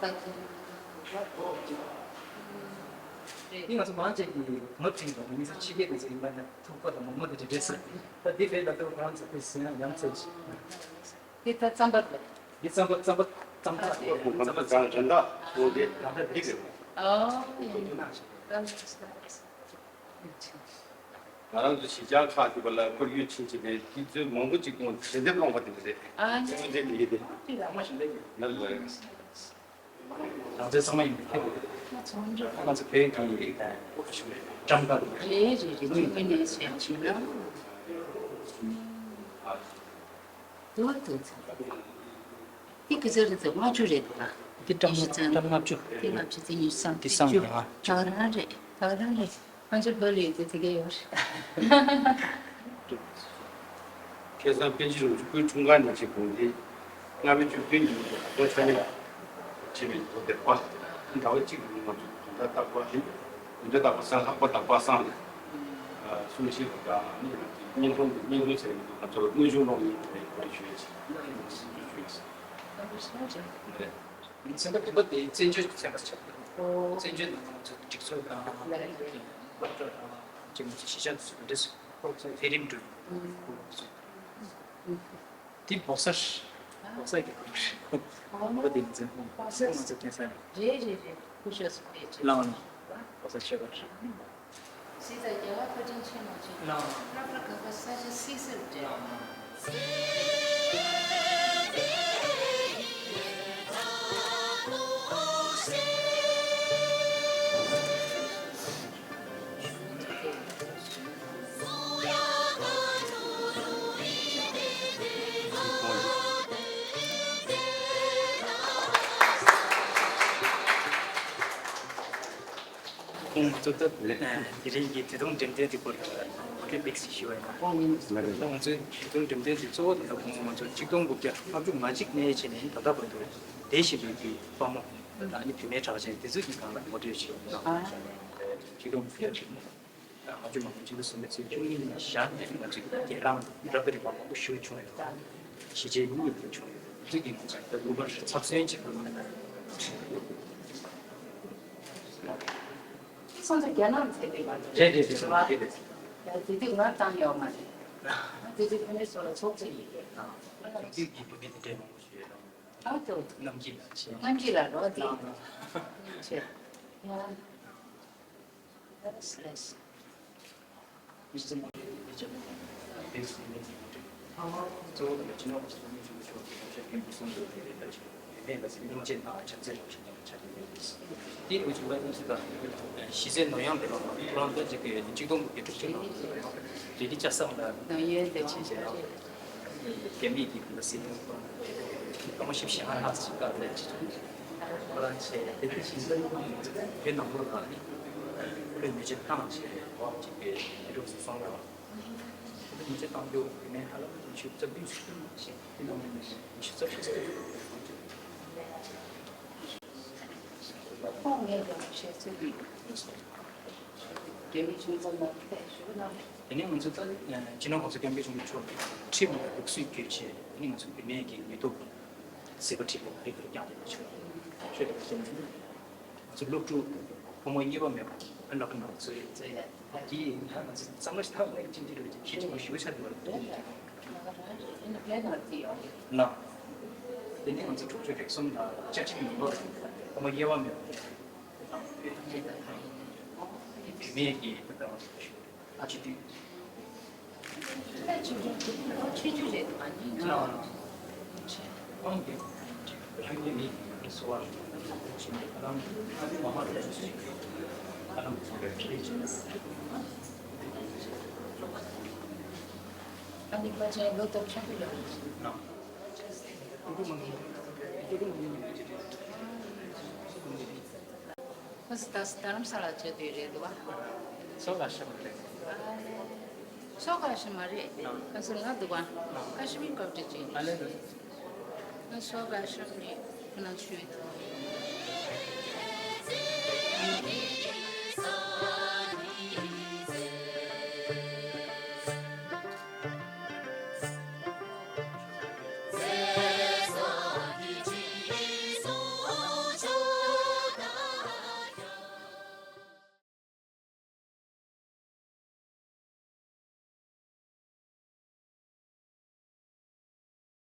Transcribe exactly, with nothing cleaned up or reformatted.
ད་དེ་ང་ཚོ་མང་ཆེ་གིས་ངོ་སྤྲད་འདུག་མི་ཚོ་ཕྱི་རྒྱལ་དེ་ཚོ་ཡིན་པ་ན་ཐུག་པ་དང་མོག་མོག་དེ་འདྲ་འདྲ་ཟེར། ད་འདི་བས་ད་ལྟ་ང་ཚོ་དེ་ཟིན་ཡང་ཉམས་ཚོད་ཅིག་འདི་ད་རྩམ་པ་རེད། འདི་རྩམ་པ་རྩམ་པ་རྩམ་པ་རེད། ཁོ་ཁོ་ཚོ་རང་རེ་འདྲ་འོ་དེ་ད་ལྟ་འདི་རེད། ཨོ། ཁོ་ཚོ་ནང་བཞིན་རེད། ང་རང་ཚོ་གཞིས་ཆགས་ཁག་ཅིག་པ་ལ་ཁོར་ཡུག་ཕྱིན་ཅིག་ནས་དུས་ཚོད་མང་པོ་ཅིག་གཏོང་ཞལ་འདེབས་སློང་བ་དེ་འདྲ་རེད། ཨ་ནི་ཚོད་འཛིན་དེ་ཡིན་ཏེ། ནར་བ་རེད། རང་ཚོའི་ཚང་མ་ཡིན་པའི་ཁྱད་པར་ང་ཚོ་བོད་ཀྱི་བཀྲམ་ཁ་རེད། རེད་རེད་རེད། ངོས་ནས་བྱས་བྱུང་ན། དུ་བ་དུ་ཚ། འདི་ག་ཚོད་རེད་ཟེར། ལྔ་བཅུ་རེད་འདུག་ལ། འདི་ཀྲམ་ལྔ་བཅུ། ཀྲམ་ལྔ་བཅུ། འདི་ལྔ་བཅུ་ཚེ་ཉི་ཤུ་རྩ་བདུན། འདི་སང་ཉིན་ང་། ད་ག་རང་རེད། ད་ག་རང་རེད། ང་ཚོ་བོད་ལ་ཡོད་དུས་དེ་ག་ཡོད་རེད། ཁ་སང་པཎ་ཆེན་རིན་པོ་ཆེ་སྐུའི་འཁྲུངས་སྐར་ཉིན་བྱེད་དགོངས་དེ་ལྔ་པའི་བཅུ་བདུན་ཉིན་གྱི་ལོ་ཆ་ནས་བྱེད་པའི་ལོ་དེར་པ། ཟླ་བ་གཅིག་གི་ནང་ང་ཚོ་དགོང་དག་རྟག་པར་རེད། དགོང་དག་རྟག་པར་སང་ལྷག་པ་དག་པ་སང་ནས་གསུང་བཤད་དང་ནི་བརྙན་ཐུང་བརྙན་ཐུང་ཟེར་གྱི་འདུག་ང་ཚོར་དངོས་བྱུང་སློང་ཡིན་པའི་སྐོར་ཞུ་ཡ་ཆེད་ཞུ་ཡ་ཆེད། ཚན་པ་བདུན་པ་དེ་བཙན་བྱོལ་ཚན་པ་ཆགས་འདུག་བཙན་བྱོལ་ནང་ང་ཚོ་སྒྲིག་འཛུགས་དང་སློབ་གྲྭ་དང་ཅིག་ང་ཚོ་གཞིས་ཆགས་སུ་འདྲ་སུ་འཕེལ་རིམ་འགྲོ་ཡོད། དེ་བོག་ས་རེད། བོག་ས་གི་ཁུལ་རེད། བོག་ས་དེ་ཡིན་ཙང་བོག་ས་ང་ཚོ་སྐྱེས་ས་རེད། རེད་རེད་རེད། སྐུ་ཞབས་སུ་ཕེབས་ཀྱི། ལའོ་ནི་བོག་ས་ཆོས་པ་རེད། སྲིད་དང་རྒྱལ་བ་བཀའ་དྲིན་ཆེན་མོ་ཆེ། ལའོ་ནི་རབ་ར་ག་པ་ས་ཆ་སིག་སར་འདྲེན། ཁོང་ཚོ་ད་དེ་རིང་གི་དུས་ཐུང་འགྲེམས་སྟོན་དེ་སྐོར་ལ་གོ་སྒྲིག་ཞུ་བ་ཡིན། ཁོང་ཚོའི་དུས་ཐུང་འགྲེམས་སྟོན་དེ་གཙོ་བོ་ད་ཁོང་ཚོ་ཆིག་སྟོང་དགུ་བརྒྱ་ལྔ་བཅུ་ང་གཅིག་ནས་བྱས་ནས་ད་ལྟ་བར་དུ་བསྡད་བཞིན་པའི་དཔའ་མོ་ཨ་ནི་བུད་མེད་གྲགས་ཅན་དེ་ཚོ་གི་སྒང་ལ་ངོ་སྤྲོད་བྱས་ཡོད། ཆིག་སྟོང་དགུ་བརྒྱ་ལྔ་བཅུ་ང་གཅིག་ལ་སོ་མི་ཚོས་བཅུ་གཉིས་ནས་བཞག་ནས་ང་ཚོའི་རྒྱལ་རང་རབ་ཏུ་རིམ་པ་མང་པོ་ཞུ་བྱུང་ཡོད། གཞིས་བྱེས་གཉིས་ལ་བྱུང་ཡོད། དེ་ཚོ་གི་ང་ཚོས་ད་སྐུ་པར་ཚབ་མཚོན་བྱེད་དགོས། སོང་ཙང་རྒྱ་ནག་ཚེ་འདས་མ་རེད། རེད་རེད་རེད། རེད་རེད། ཡ་དེ་དུས་ང་བཏང་ཡོད་མ་རེད། ང་དེ་དུས་ཕ་མའི་སོ་ལ་ཚོགས་གཙོ་ཡིན་པས། ང་ལ་དེ་དུས་ཀྱི་བུད་མེད་དེ་འདྲའི་མང་པོ་ཞིག་ཡོད་དམ། ཨ་ཏོ། རྣམ་དགྱེས་ལགས་ཆེ། རྣམ་དགྱེས་ལགས་རོ་དེ། ཆེ། ཡ། གཞིས་རྩེ་ནོར་གཡང་སྡེ་བ་ཁོ་རང་ད་ཅིག་གི་གཅིག་སྟོང་དགུ་བརྒྱ་དྲུག་ཅུ་ནང་རེ་རེ་ལྕགས་ཟམ་ལ་ནོར་གཡོན་སྡེ་བ་ཆེ་ཆེ་རེད། རྒྱ་མིའི་གི་གུང་ཁ་སྲིད་དོན་སྐོར་ལ་སྐར་མ་བཞི་བཅུ་ཞེ་ལྔ་ལྷག་ཅིག་བཀག་ལས་ཅིག་ཁོ་རང་ཆེ་དེ་དུས་ཕྱིན་ཚེ་བོད་ནང་ལོགས་ལ་ནི་བོད་མི་སྤྱི་བཏང་ཆེ་ཅིག་པའི་མི་རབས་སུ་སོང་ར་བ། བོད་མི་སྤྱི་བཏང་རྒྱུ་བོད་མི་ཧ་ལམ་ཉི་ཤུ་རྩ་བདུན་ཞིག་ཏུ་ཞིག་དེ་ནང་ནས་ཉི་ཤུ་རྩ་བཞི་ཞིག་ཏུ། ཁོང་ངས་ཀྱང་བཤད་ཚུལ་ཡིན། རྒྱ་མི་ཆུང་ཚང་མ་ཕེབས་ཞུ་གནང་། དེ་ནས་ང་ཚོ་ད་སྤྱི་ནོར་གོང་ས་སྐྱབས་མགོན་ཆེན་པོ་མཆོག་གི་ཁྲིམས་ལ་ལུགས་སྲོལ་བརྒྱུད་བྱས། དེ་ནས་ང་ཚོ་བུད་མེད་ཀྱི་ནུས་སྟོབས་གཟི་པ་བྲིས་པ་རིགས་ལ་བསྐྱངས་ཏེ་ཆོས་ཆོས་དང་ཞེན་ང་ཚོ་སློབ་ཕྲུག་ཕོ་མོ་དབྱེ་བ་མེད་པར་སློབ་གྲྭ་ནང་ཚུད་རེད་ཟེར། དེ་ཡིན་ན་ང་ཚོ་གཙང་མ་ཞིག་ཐག་ལ་ཅིག་ཅིག་རེད་ཅིག་ཁྱི་ཅིག་ཞུ་ཆ་དེ་བར་དུ་ན། དེ་ནས་ང་ཚོ་དྲུག་ཅུ་རེ་གསུམ་དང་བཅའ་ཁྲིམས་ནང་ལོགས་ཕོ་མོ་དབྱེ་བ་མེད་པར་བུད་མེད་ཀྱི་ད་ལྟ་ང་ཚོ་ཞུ་ཨ་ཅི་དུས། ཁོ་ཚོ་ད་རྡ་རམ་ས་ལ་བྱེད་དུས་རེད་འདུག་བ། སོ་ག་ཤི་མ་རེད། སོ་ག་ཤི་མ་རེད། ཁོ་ཚོ་ང་འདུག་བ། ཀ་ཤི་མིར་ཀོ་ཊ་ཅིག་ཨ་ལེ་ལེ། ང་སོ་ག་ཤི་མ་རེད། ཁོ་ན་ཆུ་ཡོད་དུ་